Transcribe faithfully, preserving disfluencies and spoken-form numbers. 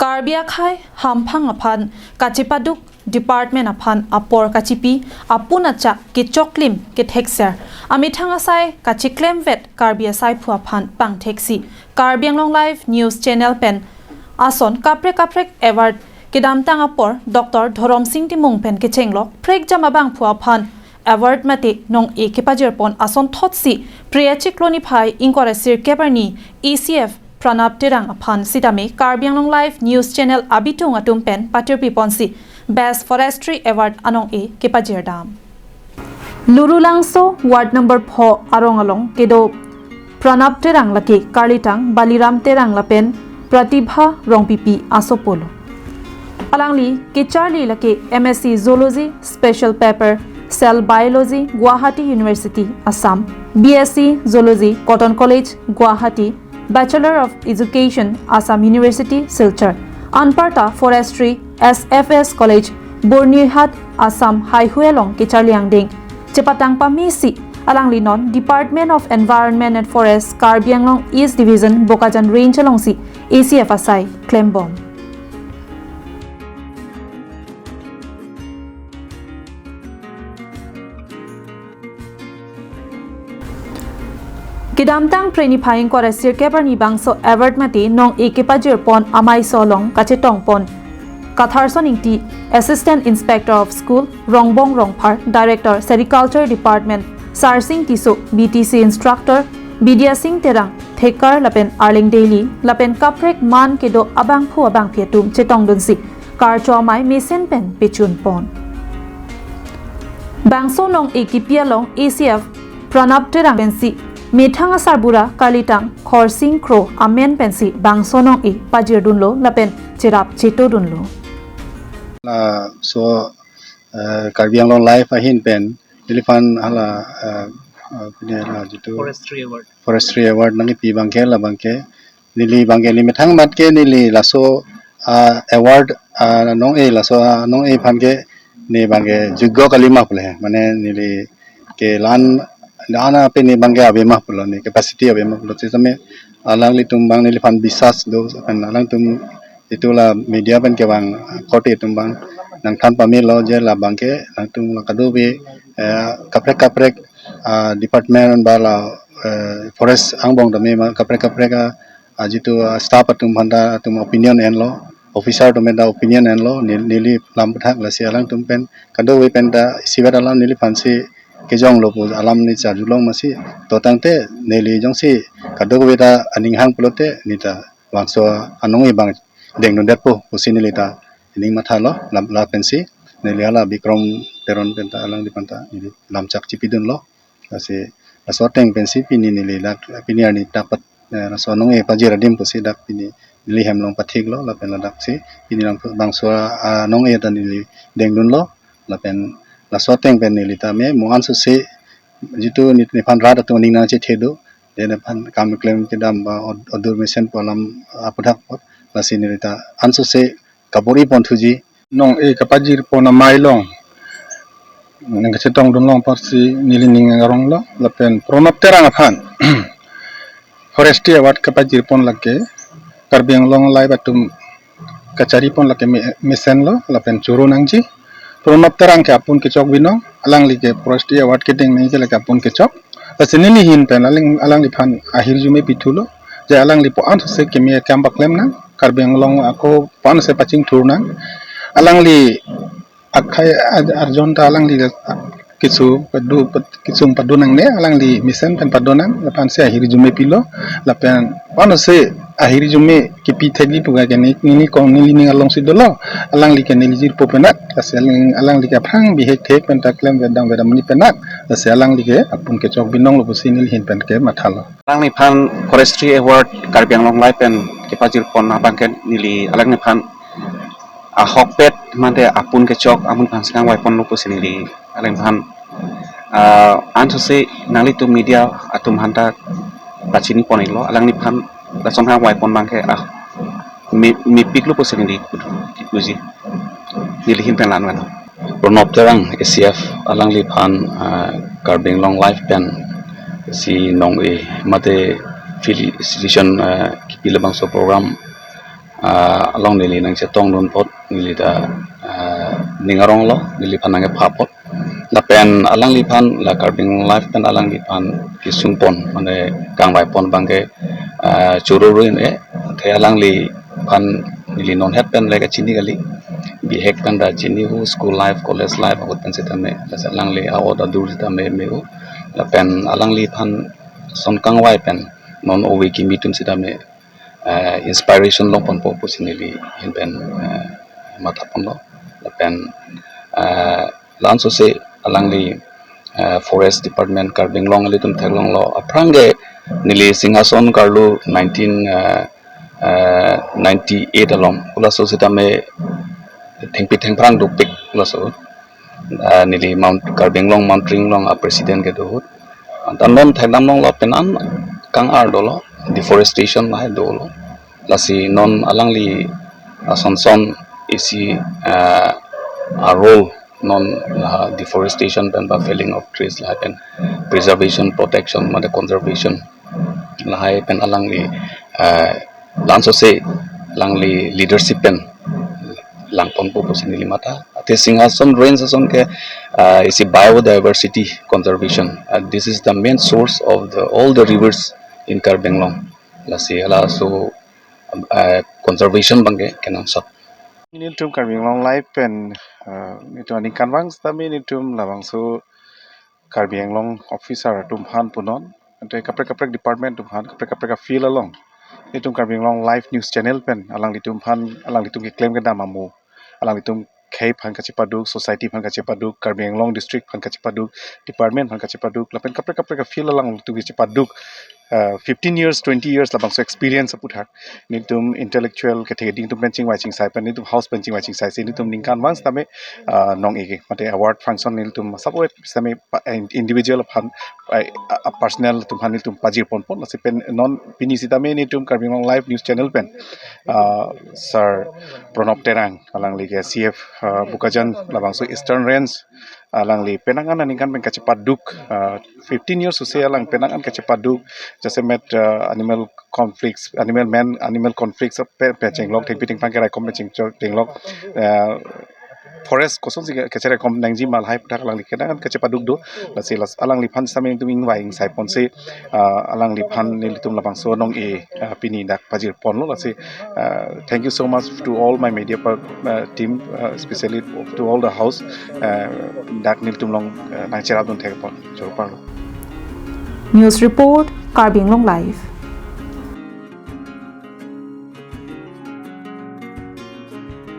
Karbi akhei hamphang aphan kachepaduk, department aphan apor kachipi, apun achak kechoklim kethekser, amethang asai kacheklemvet Karbi asaiphu aphan pangtheksi Karbi Anglong Live News Channel pen ason kaprek kaprek award kedamtang apor Doctor Dhoromsing Timung pen kechenglok prekjam abangphu aphan award mate nong-e kepajirpon asonthotsi Phre achiklo niphai ingkoi ra sirkep arni A C F Pranab Terang aphan sitame Karbi Anglong Live News Channel abitung atum pen patirpiponsi Best Forestry Award anong-e kepajirdam. Lurulangso Ward Number Four arong along kedo Pranab Terang lake karlitang Baliram Terang lapen Pratibha Rongpipi asopo lo. Alangli kecharli lake M S C Zoology, Special Paper, Cell Biology, Guwahati University, Assam, B S C Zoology, Cotton College, Guwahati, Bachelor of Education, Assam University, Silchar, anparta Forestry, S F S College, Byrnihat, Assam, haihui along kecharli angdeng chepatang pamesi alangli non Department of Environment and Forest, Karbi Anglong East Division, Bokajan Range alongsi A C F asai klembom. Kedamtang Phre niphai ingkoi ra sirkep arni bangso award mate nong-e kepajirpon ameiso along kachetongpon Katharson Ingti, Assistant Inspector of School, Rongbong Rongphar, Director Sericulture Department, Sarsing Tisso, B T C Instructor, Bidya Sing Terang, Thekar lapen Arleng Daily lapen kaprek man kedo abangphu abangphi atum chetongdunsi karcho amei mesen pen pechunpon. Bangso nong-e kipi along A C F Pranab Terang pensi methang asarbura karlitang Khorsing Kro amen pensi bangso nong-e pajirdunlo lapen cherap chetodunlo. Laso eh, Karbi Anglong Live ahin pen neliphan hala eh, eh, pini hala jitu Forestry Award. Forestry Award nangkepi abangke labangke neli abangke neli methang amat ke neli laso ah, award ah, nong-e laso ah, nong-e aphan ke ne abangke jogyo kalima pule mane neli ke lan lana pe ne abangke ave ma pulo ne capacity ave ma pulo sitame alanglitum abang neliphan biswas do kan alangtum itu la media pen kevang korte atum abang nangthan pamelo je labangke nangtum la kadokave eh, kaprek kaprek ah, department ba la eh, forest angbong tame ma kaprek kaprek ah, ah, jitu ah, staff atum aphanta atum opinion enlo officer atum aphanta opinion enlo nel- neli lam pathak lasi alangtum pen kadokave pen ta isivet alam neliphansi kejonglo pu alam ne charjulong masi to tangte neli jongsi kadokave ta aning hang pulote neta bangso anong-e abang dengdundetpo pusi neli ta ining mathalo lam lapensi neli hala Bikrom Teron penta alangliphan ta neli lamchak chipidunlo lasi laso ateng pensi pini neli dak pini arni dak pat eh, laso anong-e pajir adim pusi dak pini neli hem along pathiklo lapen ladaksi pini lang bangso anong-e ta neli dengdunlo lapen laso ateng pen neli ta me mo ansose jitu ne- nephan rat atum aning nangchethedo de nephan kam klem kedam ba od- odur mesen pu alam aphuthak apot lasi neli ta ansose kabor-ipon thuji nong-e kapajirpon amei along nangkachetongdunlong apotsi neli ning aronglo lapen Pranab Terang aphan Forestry Award kapajirpon lake Karbi Anglong Live atum kacharipon lake me- mesenlo lapen choro nangji. Pranab Terang ke apun kechok binong, alangli ke Forestry Award kedeng nangji lake apun kechok. Lasi neli ahin pen alang alangliphan ahirjume pithulo je alangli pu ansose keme akam paklem nang, Karbi Anglong ako pu ansose pachingthur nang. Alangli akhei ar- arjon ta alangli kisu padu kisung padu nangne alangli mesen pen padu nang lapensi ahirjume pilo lapen pu ansose ahirjume kipi thekji pu ke ne- neli kong neli ning alongsi dolo alangli ke neli jirpo penak lasi alang alangli ke aphrang bihek thek penta klemvedam vedam ni penak lasi alangli ke apun kechok binonglo pusi neli ahin pen ke mathalo. Alangliphan Forestry Award Karbi Anglong Live pen kepajirpon abangke neli alangliphan ahokpet mate apun kechok amonit aphansi kangvaiponlo pusi neli alangliphan ah, ansose nanglitum media atum aphanta pachiniponlo alangliphan lason kangvaipon abangke ah me mepiklo pusi neli kipuji neli ahin pen la-an vang. Pranab Terang A C F alangliphan ah, Karbi Anglong Live pen si nong-e mate felicitation ah, kipi labangso program ah, along neli nangchetongdun apot neli ta, ah, ning aronglo, neliphan nangkepha apot. Lapen alangliphan la Karbi Anglong Live pen alangliphan kesungpon, mane kangvaipon abangke, ah, choro ru-un-e, athe alangliphan neli nonhet pen le kachini kali. Bihek pen ta chini hu, school life, college life ahut pen sitame, lasi alangli a-ot adur sitame me-o. Lapen alangliphan ason kangvai pen non ove kimi atum sitame, eh, inspiration longponpo pusi neli ahin pen, eh, mathaponlo. Lapen, eh, la-anso si alangli, eh, Forest Department Karbi Anglong ilitum theklonglo. Aphrang ke neli Singhason karlu nineteen, eh, eh, ninety-eight along. Pu laso sitame thengpi thengphrang dopik laso. Ah, neli Mount, Karbi Anglong Mountaineering along a-president kedo ahut. Anta non thekdam longlo, penang kang-ar dolo, deforestation lahai dolo. Lasi non alangli ason son isi, ah, a-role non, ah, deforestation pen ba felling of trees lahai pen preservation, protection, mane conservation lahai pen alangli, ah, la-anso si alangli leadership pen langponpo pusi neli matha. Athe Singhason Range ason ke, ah, isi biodiversity conservation. Ah, this is the main source of the, all the rivers in Karbi Anglong. Lasi halaso, ah, conservation abangke kenangsot. Nelitum Karbi Anglong Live pen, ah, nelitum aningkanvang sitame nelitum labangso Karbi Anglong officer atum aphan punon, ante kaprek kaprek department atum aphan, kaprek kaprek a-field along nelitum Karbi Anglong Live News Channel pen alanglitum aphan, alanglitum keklem kedam amo, alanglitum khei aphan kachepaduk, society aphan kachepaduk, Karbi Anglong district aphan kachepaduk, department aphan kachepaduk, lapen kaprek kaprek a-field along alanglitum kachepaduk, ah, fifteen years, twenty years labangso experience aputhak nelitum intellectual kethe keding atum pen chingvai chingsai pen, nelitum house pen chingvai chingsai si nelitum ningkanvang sitame, ah, nong-e ke mate award function nelitum sabo sitame pa-, in-, individual aphan, ah, ah, personal atum aphan nelitum pajirponpon. Lasi pen non pini sitame nelitum Karbi Anglong Live News Channel pen, ah, Sir Pranab Terang, alangli ke C F, ah, Bokajan labangso Eastern Range, alangli penang an aningkan pen kachepaduk, ah, fifteen years use alang penang an kachepaduk, jasemet, ah, animal conflicts, animal man, animal conflicts pen, pen chenglok, thengpi thengphrang keraikom pen cheng-, chenglok, ah, forest kosonsi ke-, kacheraikom nangji ma lahai aputhak alangli ke penang an kachepaduk do. Lasi las alangliphan sitame nelitum ingvai ingsaiponsi, ah, alangliphan nelitum labangso nong-e, ah, pini dak pajirponlo. Lasi, ah, thank you so much to all my media per-, ah, team, ah, especially to all the house, ah, dak nelitum along, ah, nangcherapdun thekpon. Choro parlo. News report, Karbi Anglong Live.